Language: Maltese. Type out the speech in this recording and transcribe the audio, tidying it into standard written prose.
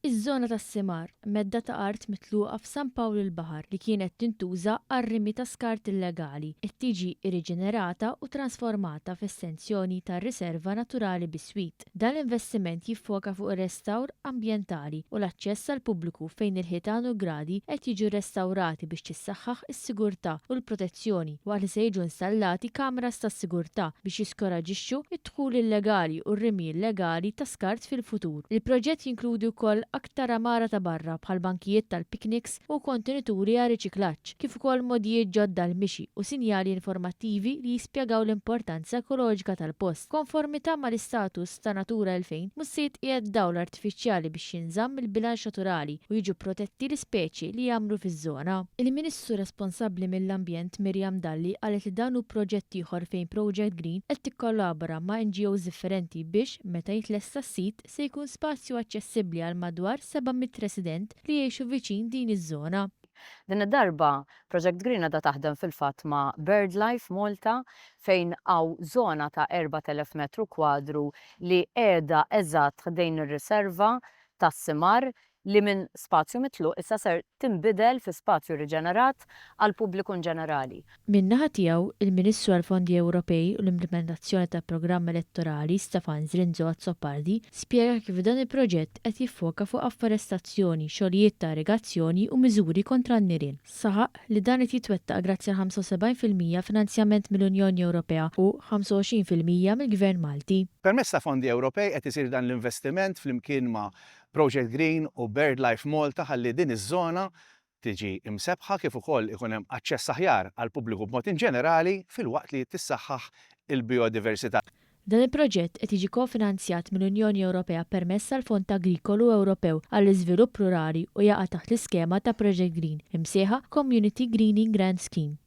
Iż-żona tas-Simar, medda ta' art mitluqa f'San Pawl il-Baħar li kienet tintuża għar-rimi ta' skart illegali, qed tiġi rriġenerata u trasformata f'estensjoni tar-riserva naturali biswit. Dan l-investiment jiffoka fuq ir-restawr ambjentali u l-aċċess għall-pubbliku fejn il-ħitan u l-gradi qed jiġu rrestawrati biex tissaħħaħ is-sigurtà u l-protezzjoni waqt li se jiġu installati kameras tas-sigurtà biex jiskoraġixxu d-dħul illegali u r-rimi illegali ta' skart fil-futur. Il-proġett jinkludi wkoll aktar għamara ta' barra bħal bankijiet tal-pikniks u kontenituri għar-riċiklaġġ, kif ukoll mogħdijiet ġodda għall-mixi u sinjali informattivi li jispjegaw l-importanza ekoloġika tal-post. F'konformità mal-istatus ta' Natura 2000, mhux se jitqiegħed dawl artifiċjali biex jinżamm il-bilanċ naturali u jiġu protetti l-ispeċi li jgħammru fiż-żona. Il-Ministru responsabbli mill-Ambjent Miriam Dalli qalet li dan hu proġett ieħor fejn Project Green qed tikkollabora ma' NGOs differenti biex, meta jitlesta s-sit, se jkun spazju aċċessibbli għal madwar 700 resident li jgħixu viċin din iż-żona. Din id-darba, Project Green qiegħda taħdem fil-fatt ma' BirdLife Malta fejn hawn żona ta' 4,000 metru kwadru li qiegħda eżatt ħdejn ir-riserva tas-Simar li minn spazju mitluq issa ser tinbidel fi spazju riġenerat għall-pubbliku inġenerali. Min-naħa tiegħu, il-Ministru għall-Fondi Ewropej u l-Implimentazzjoni tal-Programm Elettorali, Stefan Zrinzo Azzopardi, spjega kif dan il-proġett qed jiffoka fuq afforestazzjoni, xogħlijiet ta' irrigazzjoni u miżuri kontra n-nirien. Saħaq li dan qed jitwettaq grazzi għal 75% finanzjament mill-Unjoni Ewropea u 25% mill-Gvern Malti. Permezz ta' fondi Ewropej qed isir dan l-investiment flimkien ma' Project Green u BirdLife Malta ħalli din iż-żona tiġi msebbħa kif ukoll ikun hemm aċċess aħjar għall-pubbliku b'mod inġenerali filwaqt li tissaħħaħ il-bijodiversità. Dan il-proġett qed jiġi kofinanzjat mill-Unjoni Ewropea permezz tal-Fond Agrikolu Ewropew għall-Iżvilupp Rurali u jaqa' taħt l-iskema ta' Project Green, imsejħa Community Greening Grant Scheme.